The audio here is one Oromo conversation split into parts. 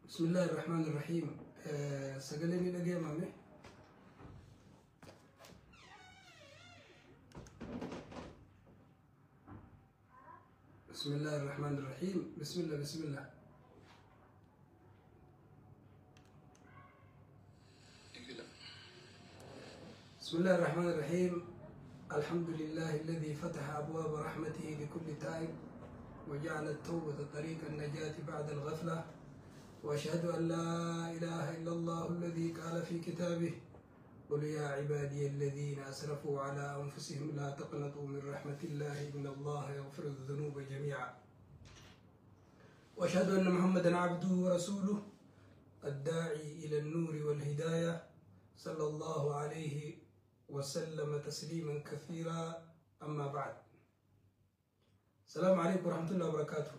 بسم الله الرحمن الرحيم. Sagaleen ni dhaga'amame. بسم الله الرحمن الرحيم. بسم الله، بسم الله. بسم الله الرحمن الرحيم. الحمد لله الذي فتح أبواب رحمته لكل تائب وجعل التوبة طريق النجاة بعد الغفلة، وأشهد أن لا إله إلا الله الذي قال في كتابه: قل يا عبادي الذين أسرفوا على أنفسهم لا تقنطوا من رحمة الله إن الله يغفر الذنوب جميعا. وأشهد أن محمدا عبده ورسوله الداعي إلى النور والهداية، صلى الله عليه وسلم تسليما كثيرا. أما بعد، السلام عليكم ورحمة الله وبركاته.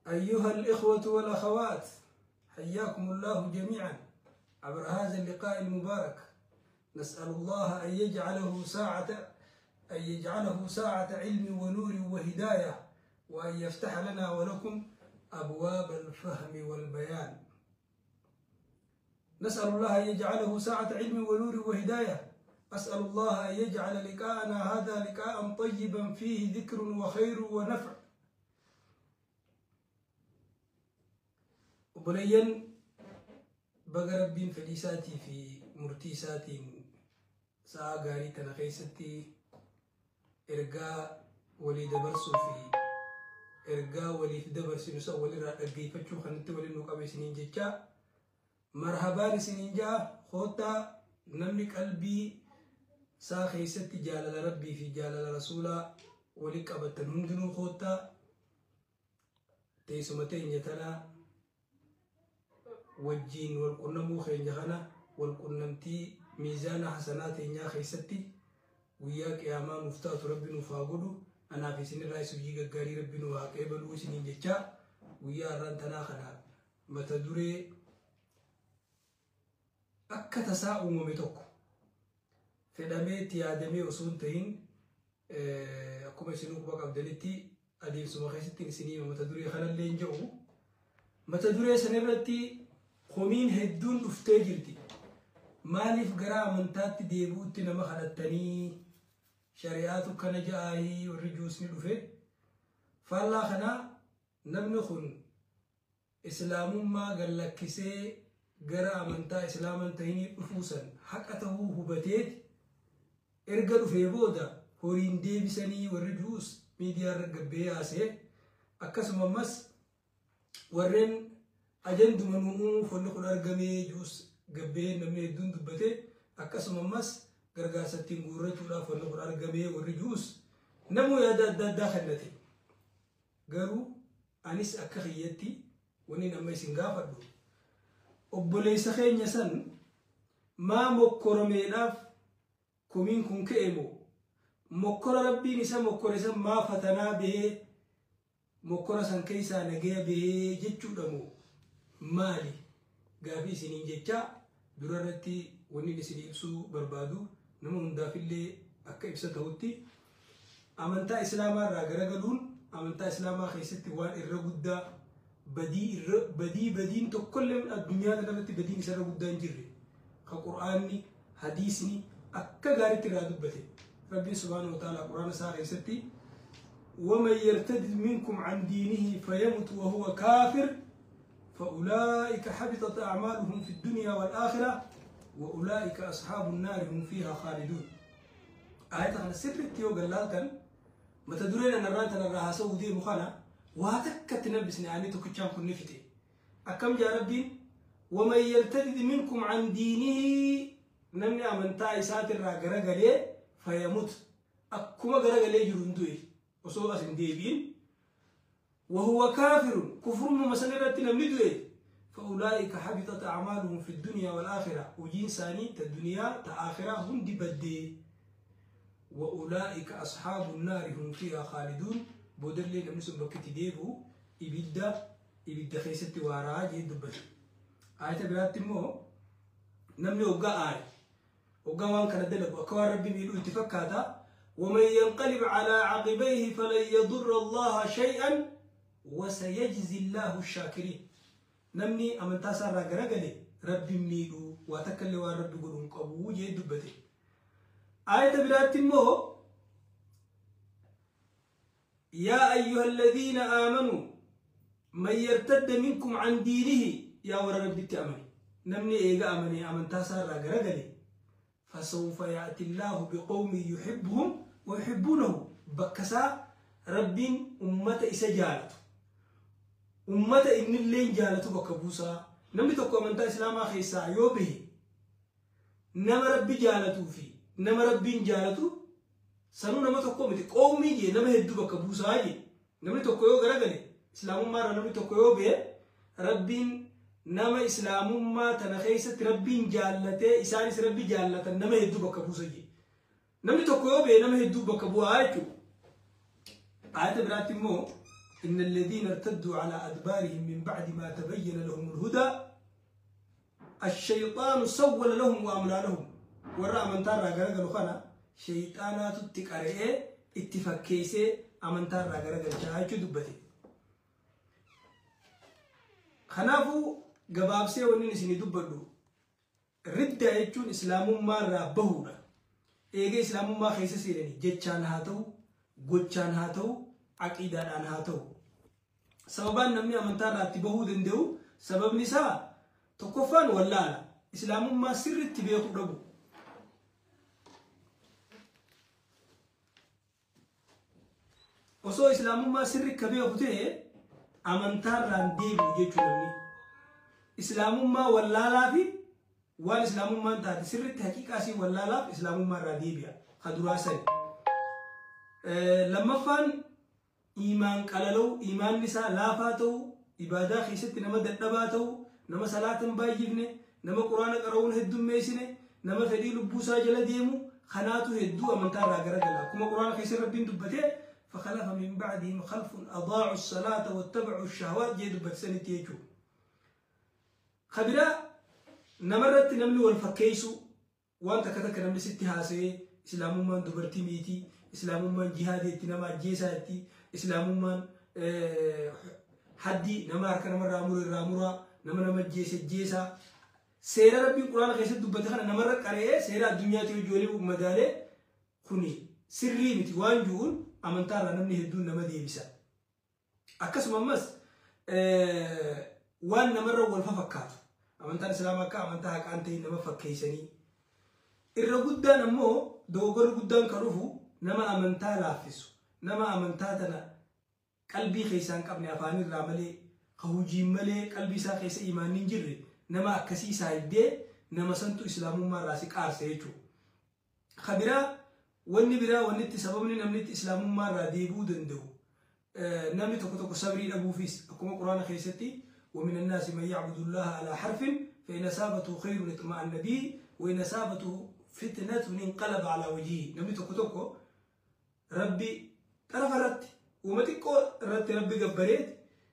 أيها الإخوة والأخوات، حياكم الله جميعا عبر هذا اللقاء المبارك. نسأل الله أن يجعله ساعة علم ونور وهداية، وأن يفتح لنا ولكم أبواب الفهم والبيان. نسأل الله أن يجعله ساعة علم ونور وهداية. أسأل الله أن يجعل لقاءنا هذا لقاء طيبا فيه ذكر وخير ونفع. Obboleeyyan, baga Rabbiin fedhii isaatii fi murtii isaatiin sa'a gaarii tana keessatti ergaa walii dabarsuu fi ergaa waliif dabarsinu san walirraa dhaggeeffachuu kanatti waliin nu qabe isiniin jecha marhabaan isiniin ja'a. Koottaa, namni qalbii isaa keessatti jaalala Rabbii fi jaalala Rasuulaa walii qabattan hundinuu koottaa, teessuma teenya tanaa wajjiin wal qunnamuu keenya kana wal qunnamtii miizaana hasanaa teenyaa keessatti guyyaa qiyaamaa nuuf taatu Rabbi nuuf haa godhu. Anaaf isinirraa hojii gaggaarii Rabbi nu haa qeebaluu isiniin jechaa, guyyaa har'aan tanaa kana mata duree akka tasaa uumame tokko, fedhamee itti yaadamee osoo hin ta'in, akkuma isinuu quba qabdanitti adeemsuma keessatti isinii mata duree kanallee hin jedhu. Mata duree sanirratti komiin hedduun dhuftee jirti. Maaliif gara amantaatti deebi'utti nama kadhattanii, shari'aatu kana ja'aayii warri juusni dhufe. Faallaa kanaa namni kun islaamummaa gallakkisee gara amantaa islaaman ta'inii dhufuu san haqa ta'uu hubateeti erga dhufee booda horiin deebisanii warri juus miidiyaa irra gabbee yaasee, akkasuma ammas warreen ajanduma nu uumuuf wanni kun argamee juus gabbee namni hedduun dubbate, akkasuma ammas gargaarsa ittiin guurrachuudhaaf wanni kun argamee warri juus namuu yaada adda addaa kennate. Garuu anis akka kiyyatti wanni nama isin gaafadhu, obboleessa keenya san maa mokkoromeedhaaf komiin kun ka'e moo, mokkora Rabbiin isa mokkore san maa fatanaa bahee mokkora san keessaa nagaya bahee jechuudha moo maali gaafii isiniin jecha? Dura irratti wanni isin ibsuu barbaadu, nama hundaafillee akka ibsa ta'utti, amantaa islaamaa irraa garagaluun amantaa islaamaa keessatti waan irra guddaa badii irra badii, badiin tokkollee addunyaa kanarratti badiin isarra guddaa hin jirre, ka Qur'aanni hadiisni akka gaariitti irraa dubbate. Rabbiin سبحانه وتعالى qur'aana isaa keessatti: ومن يرتد منكم عن دينه فيمت وهو كافر فأولئك حبطت أعمالهم في الدنيا والآخرة وأولئك أصحاب النار هم فيها خالدون. آية kana sirriitti yoo gallaaltan, mata dureen anarraan tanarraa haasa'uu deemu kana waa takkatti nambisne ani tokkichaan kun ni fite. Akkam jaa Rabbiin? ومن يرتد منكم عن دينه, namni amantaa isaatirraa garagalee, فيمت, akkuma garagalee jiru hin du'e osoo as hin deebi'in, وهو كافر, kufrumma sanirratti namni du'e, فأولئك حبطت أعمالهم في الدنيا والآخرة, hojiin isaanii ta duniyaa ta aakhiraa hundi baddee, وأولئك أصحاب النار هم فيها خالدون. Boodallee namni sun bakka itti deebi'u ibidda, ibidda keessatti waaraa jee dubbate. Ayata biraatti immoo namni hoggaa aare, hoggaa waan kana dalagu, akka waan Rabbi miidhuu itti fakkaata. ومن ينقلب على عقبيه فلن يضر الله شيئا وسيجزي الله الشاكرين. Namni amantaa isaarraa garagale rabbiin miidhuu waa takka illee waan rabbi godhu hin qabu jee dubbate. Aayata biraatti immoo yaa ayyuha alladhiina aamanuu man yartadda minkum an diinihi yaa warra rabbitti amane namni eega amane amantaa isaarraa garagale fasawfa yaati illaahu biqawmin yuhibbuhum wa yuhibbuunahu bakkasaa rabbiin ummata isa jaalatu ummata innilleen jaalatu bakka buusaa. Namni tokko amantaa islaamaa keessaa yoo bahe nama rabbi jaalatuu fi nama rabbiin jaalatu sanuu nama tokko miti qoomii jee nama hedduu bakka buusaa jee. Namni tokko yoo garagale islaamummaarra namni tokko yoo bahe rabbiin nama islaamummaa tana keessatti rabbiin jaallatee isaanis rabbi jaallatan nama hedduu bakka buusa jee. Namni tokko yoo bahe nama hedduu bakka bu'aa jechuudha. Aayata biraatti immoo إن الذين ارتدوا على أدبارهم من بعد ما تبين لهم الهدى الشيطان سول لهم وأملى لهم. ورا من ترى غرغل خنا شيطانات تقرئ اتفكيسه أمن ترى غرغل جاهج دبتي. خنافو gabaabsee wanni isinii dubbadhu ridda jechuun islaamummaa irraa bahuudha. Eegee islaamummaa keessa seenanii jechaan haa ta'u, gochaan haa ta'u, aqiidaadhaan haa ta'u. Sababaan namni amantaa irraa itti bahuu danda'u sababni isaa tokkoffaan wallaala. Islaamummaa sirriitti beekuu dhabu. Osoo islaamummaa sirri ka beeku ta'e amantaa irraan deebi'u jechuudha namni. Islaamummaa wallaalaa fi waan islaamummaan taate sirriitti haqiiqaa isii wallaalaaf islaamummaa irraa deebi'a. Ka duraa sani. Lammaffaan iimaan qalalau, iimaanni isaa laafaa ta'u, ibaadaa keessatti nama dadhabaa ta'u, nama salaata hin baay'ifne, nama quraana qara'uun heddummeessine, nama fedhii lubbuu isaa jala deemu, kanaatu hedduu amantaa irraa garagala. Akkuma quraana keessa rabbiin dubbatee فخلف من بعدهم خلف أضاعوا الصلاة واتبعوا الشهوات جيدوا بتسنة يجو خبرا نمرت نملي والفكيسو وانت كتك نملي ستي هاسي إسلام من دبرتي ميتي إسلام من جهادي نما جيساتي إسلام من حدي نما هرك نما رامور رامورا نما نما جيس جيسا سيرا ربي القرآن خيسة دبتخنا نمرت قريه سيرا الدنيا تيجولي ومدالي خني سري متي وانجون amantaa irraa namni hedduun nama deebisa. Akkasuma ammas waan namarra wal fakkaatu. Amantaan islaamaa akka amantaa haqaan ta'in nama fakkeessanii. Irra guddaan ammoo dogoggorri guddaan kan dhufu nama amantaa laaffisu, nama amantaa tana qalbii keessaa hin qabne afaanirraa malee, ka hojiin malee qalbii isaa keessa imaanni hin jirre nama akkasii saahibbee nama santu islaamummaa irraa si qaarsa jechuudha. Ka biraa wanni biraa wanni itti sababni namni itti islaamummaa irraa deebi'uu danda'u namni tokko tokko sabrii dhabuufis akkuma quraana keessatti ومن الناس من يعبد الله على حرف فإن أصابته خير اطمأن به وإن أصابته فتنة انقلب على وجهه. namni tokko tokko rabbi xarafa irratti uuma xiqqoo irratti rabbi gabbareet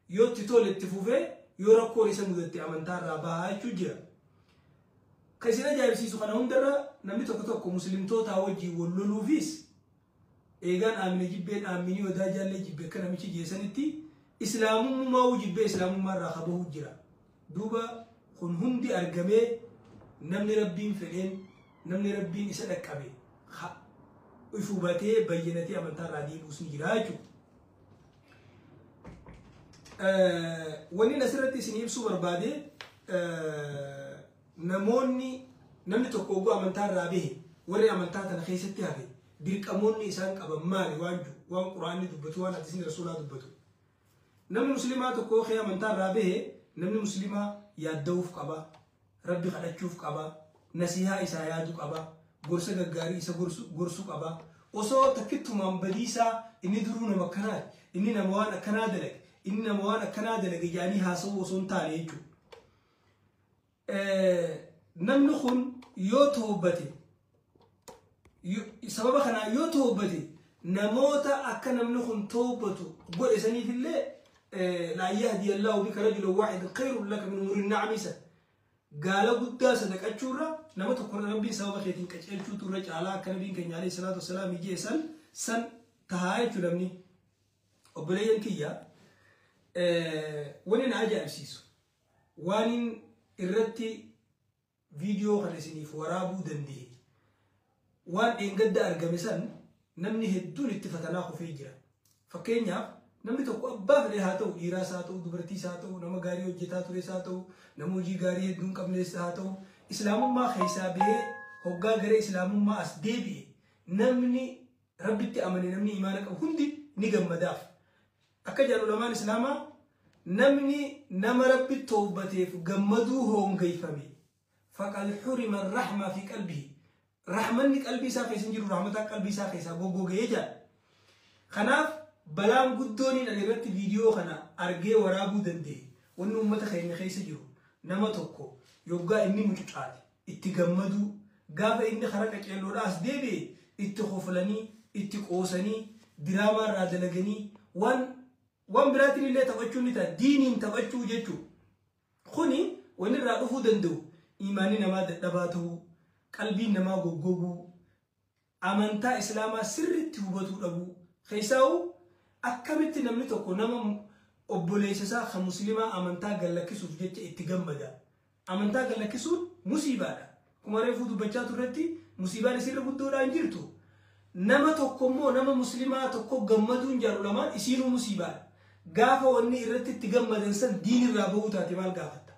yoo itti tole itti fufee yoo rakkoon isa mudatte amantaa irraa bahaa jechuu jira. Kan isin ajaa'ibsiisu kana hundarra namni tokko tokko muslimtoota wajjin wal loluufis eegaan aamine jibbeen aaminii odaa jaallee jibbe akka namichi jeessanitti islaamummaa jibbee islaamummaa irraa kabahuu jira. Duuba kun hundi argamee namni rabbiin fedheen namni rabbiin isa dhaqqabe if hubatee bayyanatee amantaa irraa deebi'uus ni jira jechuudha. Wanni asirratti isin ibsuu barbaade namoonni namni tokko oguu amantaa irraa bahe warri amantaa tana keessatti hafe dirqamoonni isaan qaban maali waan jiru waan quraanni dubbatu waan hadiisni rasuulaa dubbatu. Namni musliimaa tokko kee amantaa irraa bahe namni musliimaa yaadda'uuf qaba, rabbi kadhachuuf qaba, nasihaa isaa yaaduu qaba, gorsa gaggaarii isa gorsuu qaba. Osoo takkittumaan badiisaa inni duruu nama akkanaa inni nama waan akkanaa dalage inni nama waan akkanaa dalage jedhanii haasa'uu osoo hin taane jechuudha. Namni kun yoo toobbate sababa kanaa yoo toobbate namoota akka namni kun toobbatu godhe saniifillee laa yahdi allahu bika rajulan waahidan khayrun laka min umuri na'amisa gaala guddaa sadaqachuurra nama tokko rabbiin sababa keetiin qaceelchuutu irra caalaa akka nabiin keenya alayhi salaatu wassalaam jeesan san tahaa jechuudha namni. Obboleeyyan kiyya wanni na ajaa'ibsiisu Waan irratti viidiyoo kana isiniif waraabuu danda'e, waan dheengadda argame san namni hedduun itti fatanaa kufee jira. Fakkeenyaaf, namni tokko abbaa fedhe haa ta'u, dhiiraas haa ta'u, dubartiis haa ta'u, nama gaarii hojjetaa tures haa ta'u, nama hojii gaarii hedduu hin qabnes haa ta'u, islaamummaa keessaa bahee hoggaa gara islaamummaa as deebi'e, namni rabbitti amane, namni imaana qabu hundi ni gammadaaf. Akka jedhan ulamaan islaamaa, namni nama rabbi toobateef gammaduu hoongeyfame, faqad xurima rahma fi qalbihi, rahmanni qalbii isaa keessa hin jiru, rahmataan qalbii isaa keessaa goggogee jedha. Kanaaf balaan guddoon ani irratti viidiyoo kana argee waraabuu danda'e, wanni uummata keenya keessa jiru, nama tokko yoggaa inni mucucaate itti gammaduu, gaafa inni karaa qaceelloodhaa as deebi'e itti koflanii, itti qoosanii, diraamaa irraa dalaganii, waan biraatiin illee taphachuun ni ta'a, diiniin taphachuu jechuudha. Kuni wanni irraa dhufuu danda'u imaanni namaa dadhabaa ta'uu, qalbiin namaa goggoguu, amantaa islaamaa sirriitti hubatuu dhabuu. Keessaa'u akkamitti namni tokko nama obboleessa isaa kan musliimaa amantaa gallakkisuuf jecha itti gammada? Amantaa gallakkisuun musiibaadha. Akkuma reefuu dubbachaa turretti, musiibaan isirra guddoodhaan jirtu. Nama tokko immoo nama musliimaa tokko gammaduun jaalu lamaan isiinuu musiibaadha. Gaafa wanni irratti itti gammadan san diin irraa bahuu taate maal gaafatta?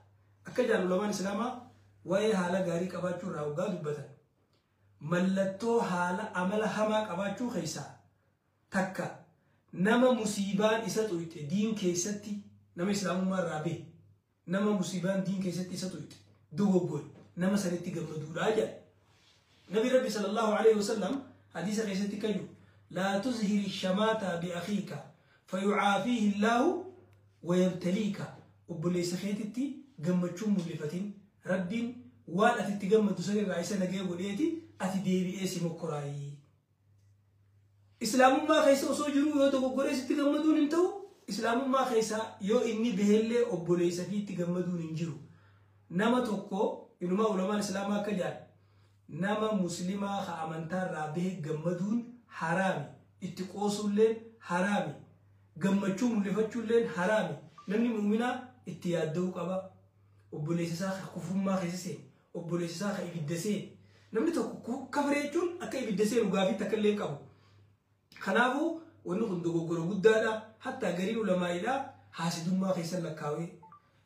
Akka jaalu lamaan islaamaa, waa'ee haala gaarii qabaachuu irraa hoggaa dubbatan, mallattoo haala amala hamaa qabaachuu keessaa takka, nama musiibaan isa xuyxe diin keessatti, nama islaamummaa irraa bahe, nama musiibaan diin keessatti isa xuyxe, dogoggore, nama sanitti gammaduudhaa jedha. Nabi Rabbi sallallahu alaihi wasallam hadiisa keessatti kayyu, laa tuzhiri shamaata bi akhiika fayucaafiihi illaahu wayabtaliika. Obboleessa keetitti gammachuu mul'ifatin, rabbiin waan ati itti gammaddu sanirraa isa nagee godheeti ati deebi'ee si mokkoraayii. Islaamummaa keessa osoo jiruu yoo dogoggoree sitti gammaduun hin ta'u, islaamummaa keessa yoo inni bahellee obboleessa fi itti gammaduun hin jiru. Nama tokko inumaa ulamaan islaamaa akka jedhan, nama muslimaa ka amantaa irraa bahe gammaduun haraami, itti qoosuulleen haraami, gammachuu mul'ifachuulleen haraami. Namni muuminaa itti yaadda'uu qaba. Obboleessa isaa ka kufrummaa keessa seene, obboleessa isaa ka ibidda seene. Namni tokko kafare jechuun akka ibidda seenu gaafii takka illee qabu. Kanaafuu wanni kun dogoggora guddaadha. Hatta gariin ulamaa'idha haasidummaa keessa lakkaawee,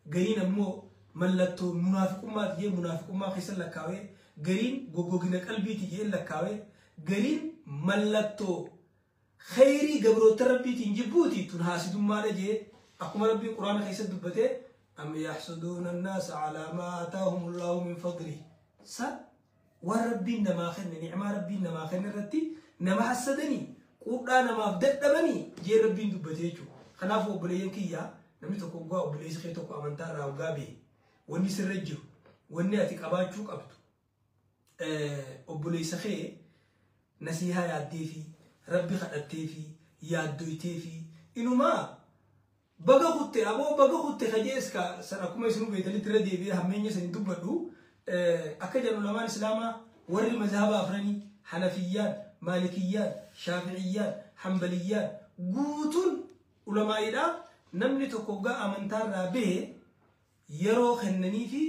gariin ammoo mallattoo munaafiqummaati jee munaafiqummaa keessa lakkaawee, gariin goggogina qalbiiti jee lakkaawee, gariin mallattoo khayrii gabroota rabbiitiin jibbuuti, tun haasidummaadha jee, akkuma rabbiin quraana keessatti dubbatee, am yaxsuduuna annaasa calaa maa aataahum allaahu min fadlihi. Sa waan rabbiin namaa kenne, nicmaa rabbiin namaa kenne irratti nama hassadanii, quudhaa namaaf dadhabanii jee rabbiin dubbate jechuudha. Kanaafuu obboleeyyan kiyyaa, namni tokko hoggaa obboleessi kee tokko amantaa irraa hoggaa bahe, wanni sirra jiru, wanni ati qabaachuu qabdu, obboleessa kee nasiihaa yaaddee fi rabbi kadhattee fi yaaddoytee fi inumaa baga kutte, aboo baga kutte kajees ka san, akkuma isinuu beektanitti irra deebi'ee hammeenya isin dubbadhu. Akka jedhu lamaan islaamaa, warri mazhaba afranii, hanafiyyaan, maalikiyyaan, shaaficiyyaan, hambaliyyaan, guutuun ulamaa'idha, namni tokko hoggaa amantaarraa bahe yeroo kennanii fi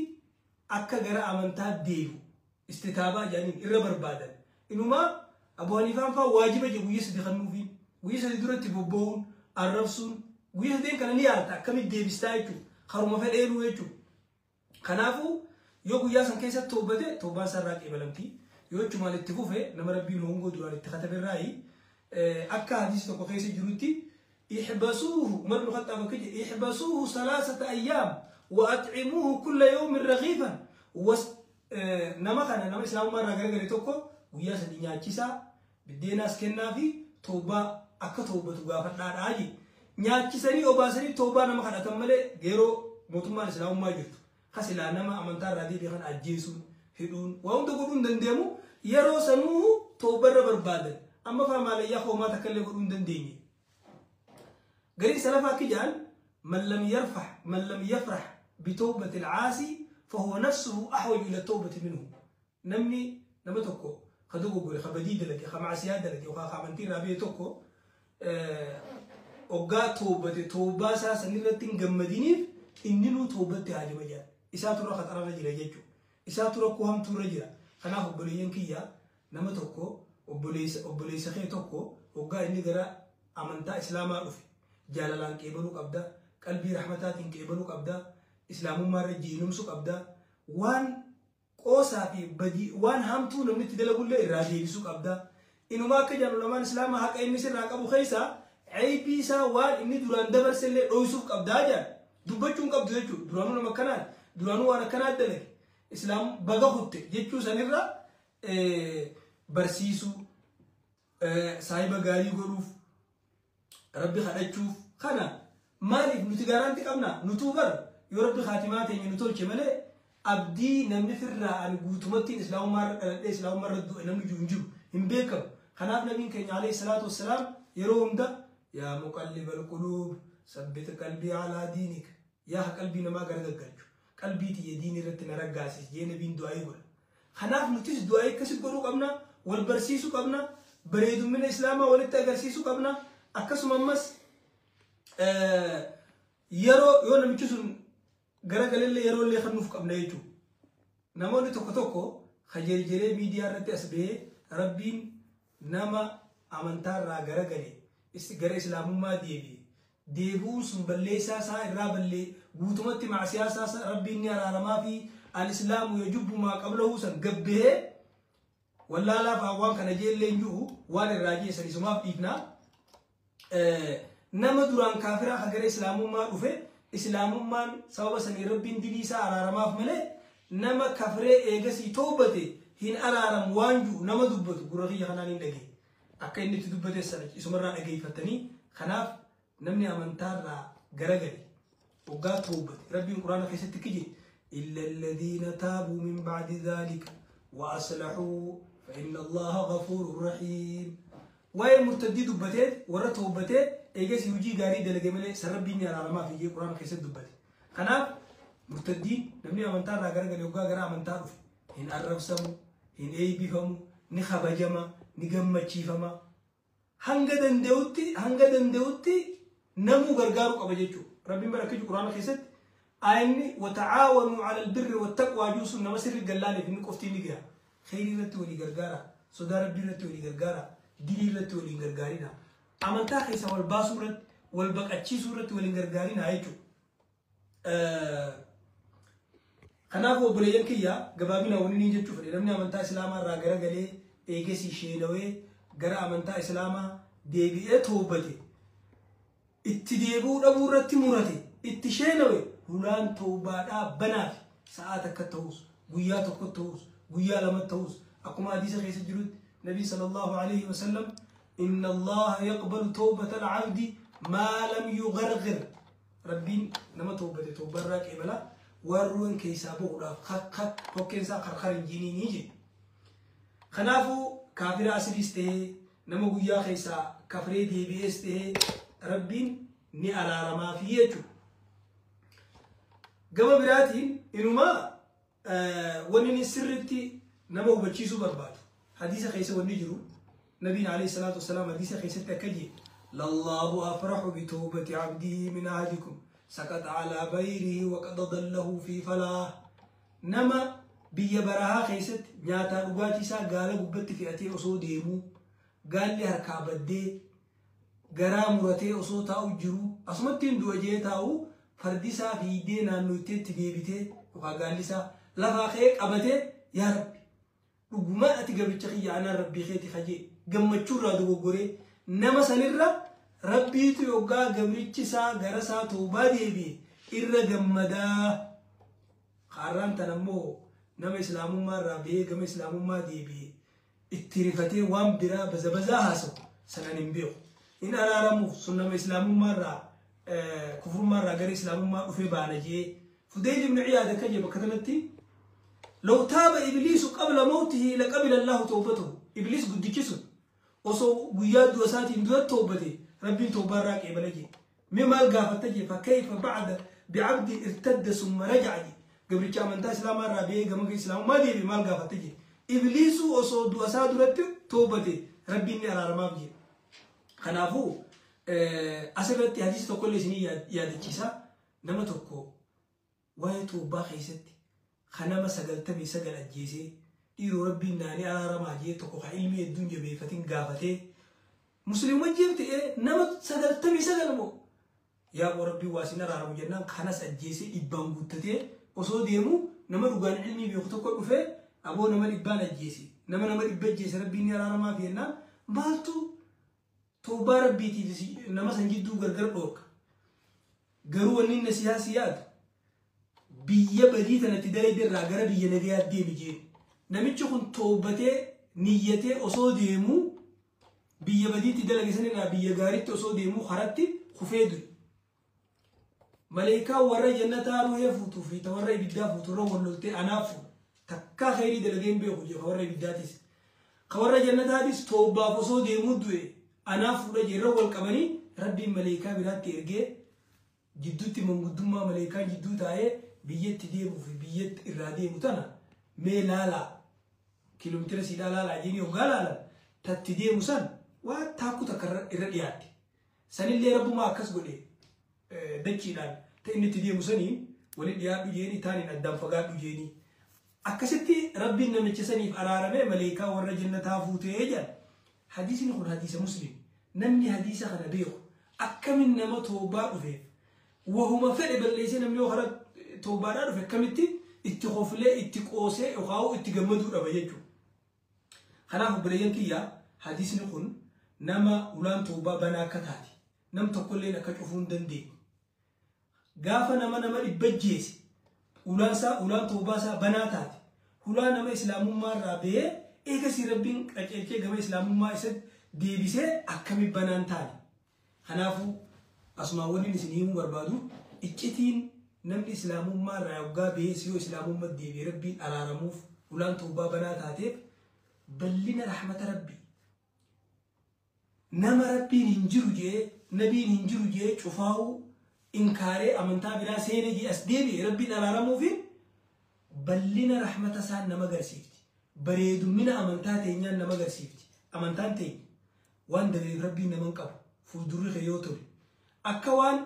akka gara amantaa deebi'u istitaabaa jedhaniin irra barbaadan. Inumaa Abu Haniifaan faa waajiba jedhu guyya 3 kennuufiin, guyya 3 duratti bobba'uun arrabsuun, guyya sadeen kana ni yaalta, akkamitti deebistaa jechuudha, karuma fedheenuu jechuudha. Kanaafuu yoo guyyaa san keessatti toobbate, toobbaan sarraa qeebalamti. Yoo achumaan itti fufe, nama rabbiin hongoo duraan itti kataberraayi. Akka hadiisi tokko keessa jirutti, ihbasuuhu, Umar ibn Khattaab akka jedhe, ihbasuuhu salaasata ayyaam wa at'imuuhu kulla yawmin ragiifan. Nama kana, nama islaamummaa irraa garagale tokko, guyyaa 3 nyaachisaa, biddeenaas kennaa fi toobbaa akka toobbatu gaafadhaadhaa jedhe. Nyaachisanii obaasanii toobbaa nama kadhatan malee, yeroo mootummaan islaamummaa jirtu kasilaa nama amantaa irraa deebi'e kan ajjeesuun, hidhuun, waa hunda godhuu hin danda'amu. Yeroo sanuu toobarra barbaadan. Amma faa maalayyaa hoomaa takka illee godhuu hin dandeenye. Gariin salafaa akka jedhan, man lam yafrah bitawbati alcaasi fahuwa nafsuhu ahwaju ila tawbati minhu. Namni nama tokko ka dogoggore, ka badii dalage, ka macsiyaa dalage yookaan ka amantii irraa bahe tokko oggaa toobate, toobaa isaa sanirratti hin gammadiniif, Inni nuu toobatti haajama jira. Isaatu irra khatararra jira jechuudha. Isaatu rakkoo hamtuurra jira. Kanaaf obboleeyyan kiyya nama tokko obboleessa kee tokko hoggaa inni gara amantaa islaamaa dhufe jaalalaan qeebaluu qabda, qalbii rahmataatiin qeebaluu qabda, islaamummaa irra jiinumsuu qabda, waan qoosaa fi badii waan hamtuu namni itti dalagullee irraa deebisuu qabda. Inumaa akka jedhan ulamaan islaamaa haqa inni sirraa qabu keessaa ceebii isaa waan inni duraan dabarsellee dhoysuuf qabdaa jedhan. Dubbachuun qabdu jechuudha. Duraanuu nama akkanaa duraanuu waan akkanaa dalage islaam baga kutte jechuu sanirra barsiisuu, saahiba gaarii godhuuf, rabbi kadhachuuf. Kana maaliif nuti gaaraanti qabna? Nutuu bar yoo rabbi kaatimaa teenya nu tolche malee abdii namni firraa ani guutumatti islaamummaa irra dhaladhee islaamummaa irra du'e namni jiru hin jiru, hin beekamu. Kanaaf nabiin keenya alayhi salaatu wassalaam yeroo hunda yaa muqallibal quluub sabbit qalbii alaa diinik, yaa qalbii namaa garagaggalchu qalbii tiyya diinii irratti na raggaasis jee nabiin du'aayii godha. Kanaaf nutis du'aayii akkasi godhuu qabna, wal barsiisuu qabna, bareedummina islaamaa walitti agarsiisuu qabna. Akkasuma ammas yeroo yoo namichi sun garagalellee yeroo illee kennuuf qabna jechuudha. Namoonni tokko tokko kajerjeree miidiyaa irratti as bahee rabbiin nama amantaarraa garagale gara islaamummaa deebi'e deebi'uun sun balleessaa isaa irraa ballee guutumatti maasiyaa isaa rabbiin ni araaramaa fi al-islaamu yajubbu maa qablahu san gabbahee wallaalaaf waan kana jeellee hin jiru waan irraa jeessan isumaaf dhiifnaa. Nama duraan kaafiraa kan gara islaamummaa dhufe islaamummaan sababa sanii rabbiin dilii isaa araaramaaf malee nama kafree eegasii toobate hin araaramu waan jiru nama dubbatu gurra kiyya kanaan hin dhagee. Akka inni itti dubbate sana isumarraa dhageeffatanii. Kanaaf namni amantaarraa garagale waggaa toobate rabbiin quraana keessatti kije illa alladhiina taabuu min ba'di dhaalika wa aslahuu fa inna allaha ghafuurun rahiim. Waa'ee murtaddii dubbatee warra toobatee eegasii hojii gaarii dalage malee san rabbiin ni araaramaaf iyyee quraana keessatti dubbate. Kanaaf murtaddiin namni amantaarraa garagale waggaa gara amantaa dhufe hin arrabsamu, hin eebbifamu, ni kabajama, ni gammachiifama. Hanga danda'utti namuu gargaaruu qaba jechuudha. Rabbiin bara akka quraana keessatti ayinni wata'aawanuu ala albirri wattaqwaa juusun nama sirri gallaaleef inni qofti ni gaha. Kheyrii irratti walii gargaara, sodaa rabbii irratti walii gargaara, dilii irratti waliin gargaarina. Amantaa keessa wal baasuu irratti, wal baqachiisuu irratti waliin gargaarina jechuudha. Kanaaf obboleeyyan kiyya gabaabina wanni ni jechuu fedhe namni amantaa islaamaa irraa garagalee eegesii sheenawee gara amantaa islaamaa deebi'ee toobate itti deebi'uu dhabuu irratti murate itti sheenawe hulaan toobaadhaa banaaf sa'aa takka ta'us guyyaa tokko ta'us guyyaa lama ta'us akkuma hadiisa keessa jirutti nabii sallallahu alaihi wasallam inna allaha yaqbalu tawbata al-abdi maa lam yugharghir. Rabbiin nama toobate toobarraa qeebala waan ruwan keessaa bahuudhaaf kokkeen isaa qarqar hin jiniinii jedhe. Kanaafuu kaafira asiliis ta'ee nama guyyaa keessaa kafree deebi'ees ta'ee rabbiin ni araaramaafii jechuudha. Gama biraatiin inumaa wanni inni sirriitti nama hubachiisuu barbaadu. Hadiisa keessa wanni jiru nabiin alayhi salaatu wasalaam hadiisa keessatti akka jedhe lallaahu afraxu bitawbati abdihi min ahadikum saqaxa alaa bayrihi waqad dallahu fi falaah. Nama biyya barahaa keessatti nyaataa dhugaatii isaa gaala gubbatti fe'atee osoo deemuu gaalli harkaa baddee garaa muratee osoo taa'u jiru asumatti hin du'a jee taa'u fardi isaa fiigdee naannoo itteetti deebitee yookaan gaalli isaa lafaa ka'ee qabatee yaa rabbi dhugumaan ati gabricha kiyya anaan rabbii keeti kajee gammachuurraa dogoggoree nama sanirra rabbiitu yoggaa gabrichi isaa gara isaa toobaa deebi'e irra gammadaa. Har'aan tan ammoo nama islaamummaa irraa bahee gama islaamummaa deebi'e itti rifatee waan biraa bazabazaa haasa'u sanan hin beeku. In araaramuuf sun nama islaamummaa irraa kufrummaa irraa gara islaamummaa dhufee baana jee Fudayl ibn Iyaad akka jee bakka kanatti law taaba ibliisu qabla mawtihi laqabila Allahu tawbatahu. Ibliis guddichi sun osoo guyyaa du'a isaatiin dura toobate rabbiin toobbaa irraa qeebala jee. Mee maal gaafatta jee fakayfa ba'da bi'abdin irtadda summa raja'a jee. Gabricha amantaa islaamaa irraa bahee gama islaamummaa deebi'e maal gaafatta jee. Ibliisuu osoo du'a isaa duratti toobate rabbiin ni araaramaaf jee. Kanaafuu asirratti hadiisa tokkollee isinii yaadachiisa. Nama tokko Waa'ee toobaa keessatti kanama 99 ajjeesee dhiiroo rabbiin naanii araaramaa jee tokko ka ilmi hedduun jabeeffatiin gaafatee musliima jeefte nama 99 moo yaa boo rabbiin waa sin araaramu jennaan kanas ajjeesee dhibbaan guuttatee osoo deemu nama dhugaan ilmii beeku tokko dhufee aboo nama dhibbaan ajjeese nama dhibba ajjeese rabbiin ni araaramaa fi jennaan maaltu toobaa rabbiitiif nama san jidduu gargar dhoorka. Garuu wanni inni siyaasi yaadu biyya badii tanatti dalagde irraa gara biyya nagayaa deemi jeen. Namichi kun toobatee niyyatee osoo deemuu biyya badiitti dalage sanirraa biyya gaariitti osoo deemuu karatti kufee du'e. Maleekaa warra jannataa ruhee fuutuu fi ta warra ibiddaa fuutu irra wal loltee anaaf fuudha. Takkaa khayrii dalagee hin beeku jee ka warra ibiddaatis. Ka warra jannataatis toobaaf osoo deemuu du'e anaaf fuudha jee irra wal qabanii rabbiin maleekaa biraatti ergee jidduutti manguddummaa maleekaan jidduu taa'ee biyyatti deemuu fi biyyatti irraa deemu tana mee laalaa kiiloomeetira siidhaa laalaa jeenii hoggaa laalan tatti deemu san waa taakku takka irra dhiyaatte. Sanillee rabbumaa akkas godhe dachiidhaan ta inni itti deemu sanii waliin dhiyaadhu jeenii taaniin addaan fagaadhu jeenii. Akkasitti rabbiin namicha saniif araaramee maleekaa warra jannataa fuutee jedhan. Hadiisni kun hadiisa muslim. Namni hadiisa kana beeku akkamin nama toobaa dhufeef wahuma fedhe balleessee namni yoo karaa toobaadhaa dhufe akkamitti itti koflee itti qoosee yookaan itti gammaduu dhaba jechuudha. Kanaaf obboleeyyan kiyyaa hadiisni kun nama ulaan toobaa banaa akka taate nam tokkolleen akka cufuu hin dandeenye. Gaafa nama dhibba jeese ulaan toobaa isaa banaa taate hulaa nama islaamummaa irraa bahee eegasii rabbiin qaceelchee gama islaamummaa isa deebisee akkami banaan taane. Kanaafuu asumaan wanni isin himuu barbaadu iccitiin namni islaamummaa irraa yoggaa bahee yoo islaamummaa deebi'e rabbiin araaramuuf ulaan toobaa banaa taateef bal'ina rahmata rabbii. Nama rabbiin hin jiru jee nabiin hin jiru jee cufaa'uu inkaaree amantaa biraa seenee jee as deebi'e rabbiin araaramuufi bal'ina rahmata isaan nama agarsiifti. Bareedummina amantaa teenyaan nama agarsiifti. Amantaan teenya waan dabeef rabbiin nama hin qabu fuuldurri kee yoo tole. Akka waan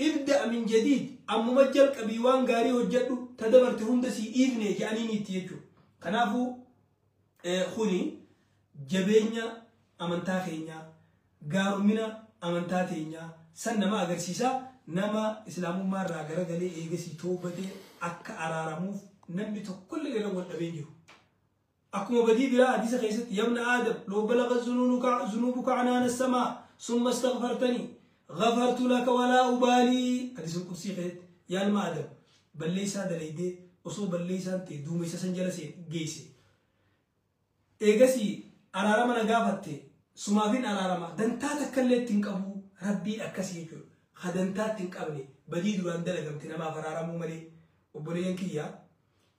ibda min jadiid ammuma jalqabii waan gaarii hojjedhu ta dabarte hunda sii dhiifne jedhaniin itti jechuudha. Kanaafuu kuni jabeenya amantaa keenyaa gaarumina amantaa teenyaa san nama agarsiisa. Nama islaamummaa irraa garagalee eegasii toobatee akka araaramuuf namni tokkollee irra wal dhabee jiru. Akkuma badii biraa hadiisa keessatti yabna aadam loo balaga zunuubuka anaana samaa summa astaghfartanii ghafartu laka walaa ubaalii hadiisa qudsii keessatti yaa ilma aadam balleessaa dalaydee osoo balleessaan ta'e duumessa san jala geesse. Eegasii araarama na gaafatte sumaafin araarama dantaa takkallee ittiin qabu rabbiin akkasii jechuudha. Ha dantaa ittiin qabne badii duraan dalagamte namaaf araaramuu malee obboleeyyan kiyyaa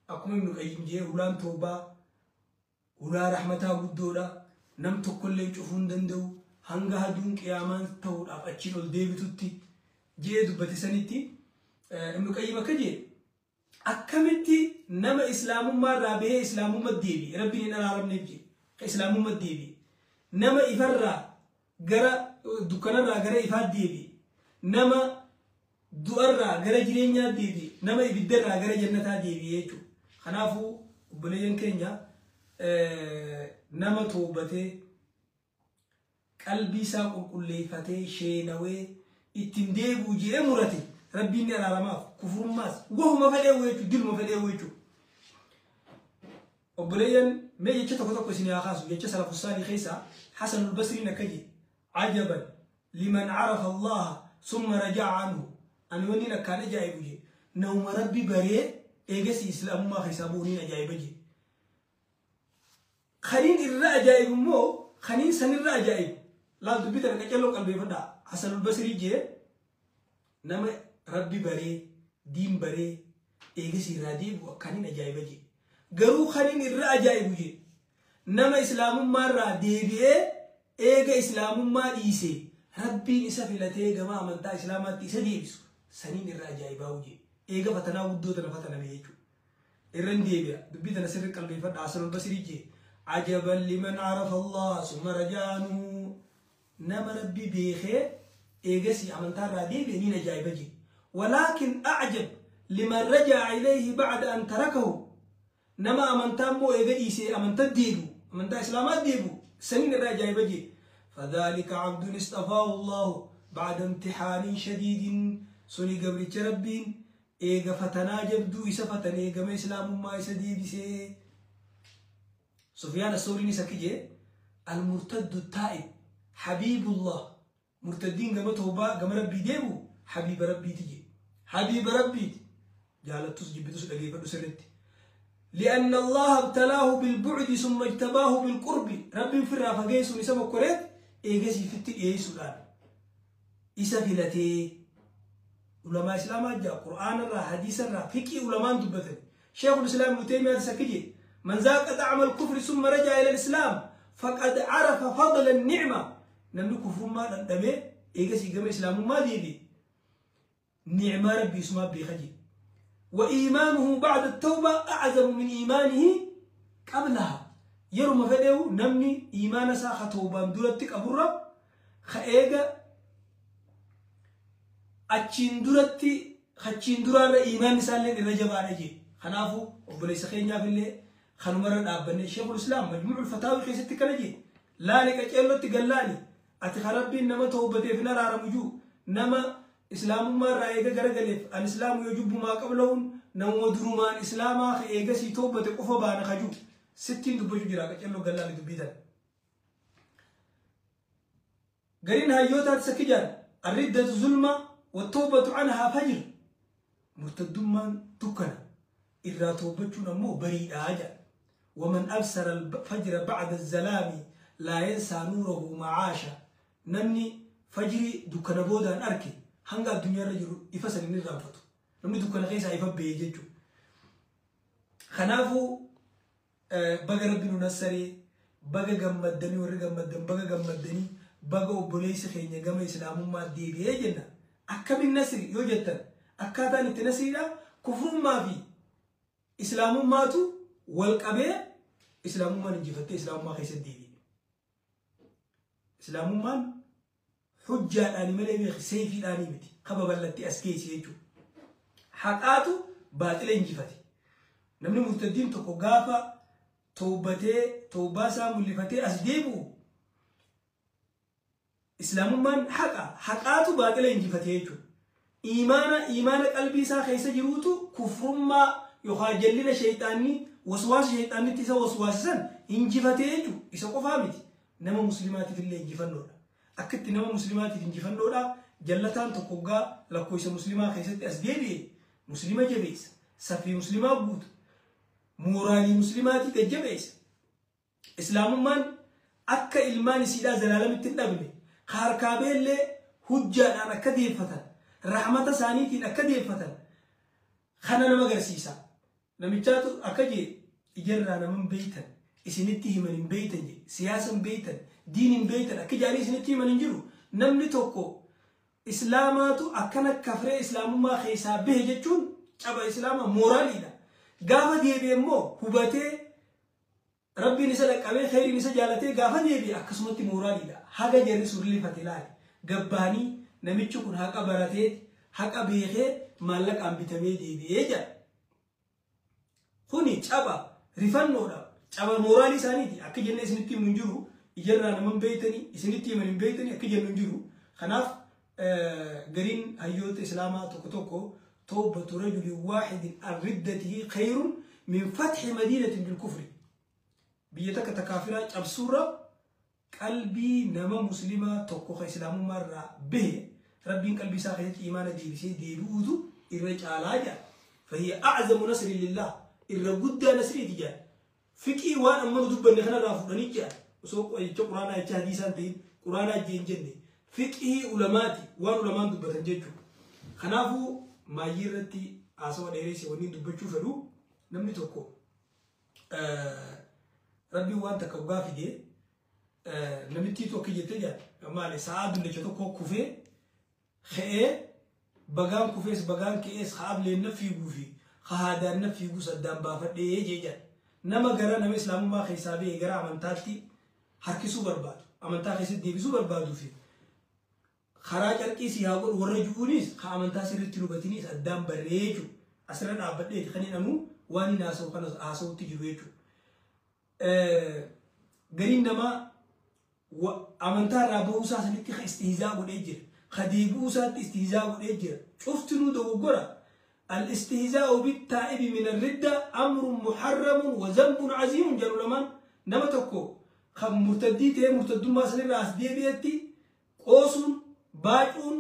akkuma Ibnu Qayyim jee ulaan toobaa ulaa rahmataa guddoodha nam tokkollee cufuu hin danda'u hanga haduun qiyaamaan ta'uudhaaf achiin ol deebitutti jee dubbate sanitti Ibnu Qayyim akka jee akkamitti nama islaamummaa irraa bahee islaamummaa deebi'e rabbiin hin araaramneef jee islaamummaa deebi'e nama ifarraa gara dukkanarraa gara ifaa deebi'e nama du'arraa gara jireenyaa deebi'e nama ibiddarraa gara jannataa deebi'e jechuudha. Kanaafuu obboleeyyan keenya nama toobatee qalbii isaa qulqulleeffatee sheenawee ittiin deebi'u jedhee murate rabbiin ni araaramaaf kufurummaas wahuma fedhee jechuudha dilma fedhee jechuudha. Obboleeyyan mee jecha tokko tokko isin haa kaasu jecha salafussaalii keessaa Hasanul Basriin akka jedhe ajaban liman arafa Allaha summa raja'a anhu ani wanni akkaan ajaa'ibu jedhe nama rabbi baree eegasii islaamummaa keessaa bu'uun ajaa'iba jedhe. Kaniin irra ajaa'ibu immoo kaniin sanirra ajaa'ibu laal dubbii tana qaccalloo qalbeeffadhaa Hasanul Basrii jee nama rabbi baree diin baree eegasii irraa deebi'u akkaniin ajaa'iba jedhe. Garuu kaniin irra ajaa'ibu jedhe nama islaamummaa irraa deebi'ee eega islaamummaa dhiisee rabbiin isa filatee gama amantaa islaamaatti isa deebisu saniin irra ajaa'ibaa jedhe. Eega fatanaa guddoo tana fataname jechuudha. Irra hin deebi'a dubbii tana sirri qalbeeffadha Hasanul Basrii jee ajaban liman arafa Allah summa raja'a anhu nama rabbi beekee eegasii amantaa irraa deebi'e niin ajaa'iba jedhe. Walaakin acjab Liman raja'a ilayhi ba'da an tarakahu. Nama amantaa immoo eega dhiisee amantaa deebi'u, amantaa islaamaa deebi'u, saniin irra ajaa'iba jee. فذلك عبد اصطفاه الله بعد امتحان شديد. سوني قبل ربين إيغا فتنا جبدو إسا فتن إيغا ما إسلام ما إسا ديبسي. سفيان الثوري نسكي المرتد التائب حبيب الله. مرتدين قام توبة قام ربي ديبو حبيب ربي تجي حبيب ربي جالت تسجب بتسجب أجيب سرتي. لأن الله ابتلاه بالبعد ثم اجتباه بالقرب. ربي في الرافقيس ونسمى كوريت إيجاسي في التي سودان إسا فيلتي. علماء إسلام جاء قرآن الرا حديث الرا فقه علماء دبتن. شيخ الإسلام ابن تيمية سكجي من ذاق طعم الكفر ثم رجع إلى الإسلام فقد عرف فضل النعمة. نملك كفر ما ندمه إيجاسي جم إسلام ما ديدي نعمة ربي اسمها بخجي. وإيمانه بعد التوبة أعظم من إيمانه قبلها. يرمى فديو نمني إيمان ساخة توبة دولتك أبورا خيجا أتشين دولتي خدشين دولار إيمان سالين الرجب على خنافو وبليس خينيا في اللي خنمر أبني شيخ الإسلام مجموع الفتاوي خيستك كنجي لا لك أجلو تقلاني أتخربي إنما توبتي في نار عرمجو نما إسلام ما رأيك جرجلف الإسلام يجب ما قبلهم نمو درومان إسلاما خيجا سي توبة قفا بانا خجو 60 دبجو جراك أجلو قلاني دبيتان قرين هايوتا تسكجان الردة ظلمة والتوبة عنها فجر. مرتد من تكنا إذا توبتنا مو بريء أجل. ومن أبصر الفجر بعد الزلام لا ينسى نوره معاشا. نمني فجري دكنا بودا أركي هنگا الدنيا رجل يفسر النظام فتو نمني دكنا غيسا يفبي يجو خنافو بقى ربنا نصري بقى جمدني ورجع مدن بقى جمدني بقى وبوليس خيني جمع إسلام ما دي جنة أكمل النصر يوجدتن أكادان التنصري لا كفر ما في إسلام ما تو والقبة إسلام ما نجفت إسلام ما خيس الدين إسلام ما حجة الآن ملي سيف الآن متي خبر بلتي أسكيس يجو حقاتو باطل نجفتي نمني مرتدين تقوقافا توبته توباسا ملفتي أسديبو إسلام من حقا حقاتو باطل نجفتي يجو إيمانا إيمان قلبي سا خيس جروتو كفر ما يخاجلنا شيطاني وسواس شيطاني تيسا وسواسا انجفتي يجو إسا قفامتي نما مسلماتي في اللي انجفنونا أكدت نما مسلماتي في انجفنونا جلتان تقوقا لكويس مسلمة خيست أسديبي مسلمة جبيس سفي مسلمة بود موراني مسلماتي تجبيس إسلام من أكا إلماني سيدا زلالم التنبني خاركابي اللي هجان أنا كدير فتن رحمة سانيتين أكدير فتن خانا نما غرسيسا نمتشاتو أكجي إجرانا من بيتن إسنتي من بيتن سياسة بيتن دين بيتن أكجي عليه إسنتي من جرو نمني توكو إسلاماتو أكنا كفر إسلام ما خيسا به جتون أبا إسلام مورالي لا قافة دي بيمو هبته ربي نسألك أبي خير نسأل جالته قافة دي بي أكسمتي مورالي لا حاجة جري سورلي فتلال قباني نمتشو كن حق براتي حق بيخي مالك أم بتمي دي بيجا خوني أبا ريفان نورا أبا مورالي سانيتي أكيد جنة إسنتي منجرو إجرنا من بيتني إسنتي من بيتني أكيد جنة منجرو خناف قرين هيوت إسلاما توكو توبة رجل واحد عن ردته خير من فتح مدينة بالكفر بيتك تكافرة أبصورة قلبي نما مسلمة توكو إسلام مرة به ربي قلبي ساخت إيمان دي بسي دي بودو إرجع على فهي أعظم نصر لله إرجع نصر ديجا فكي وأنا أمر دب نحن رافضني جا وسوق القرآن الحديث دين قرآن جين جنة فقه علماتي وان علماء دبتن جچو خنافو ما يرتي اسوا ديريسي وني دبچو فدو نمني توكو ربي وان تكوغا فيدي نمتي توكي جته جا مالي ساعه دنچ توكو كوفي خي بغان كوفيس بغان كيس خاب لين فيغو في خهادان نفيغو صدام بافدي جيجا نما غرا نما اسلام ما خيسابي غرا امنتاتي حركسو برباد امنتا خيس ديبسو بربادو في خراج الكيسي هاقول ورجونيس خامنتا سرتي لبتنيس قدام بريجو Asirra dhaabbadheeti kan jedhamu waan inni haasa'u kana haasa'utti jiru jechuudha. Gariin namaa amantaa irraa bahuu isaa sanitti istihizaa godhee jira. Ka deebi'uu isaatti istihizaa godhee jira. Cuftinuu dogoggora. Al-istihzaa'u bit-taa'ibi min ar-ridda amrun muharramun wa zambun aziimun jedhu lamaan nama tokko kan murtaddii ta'ee murtaddummaa sanirraa as deebi'etti qoosuun baacuun.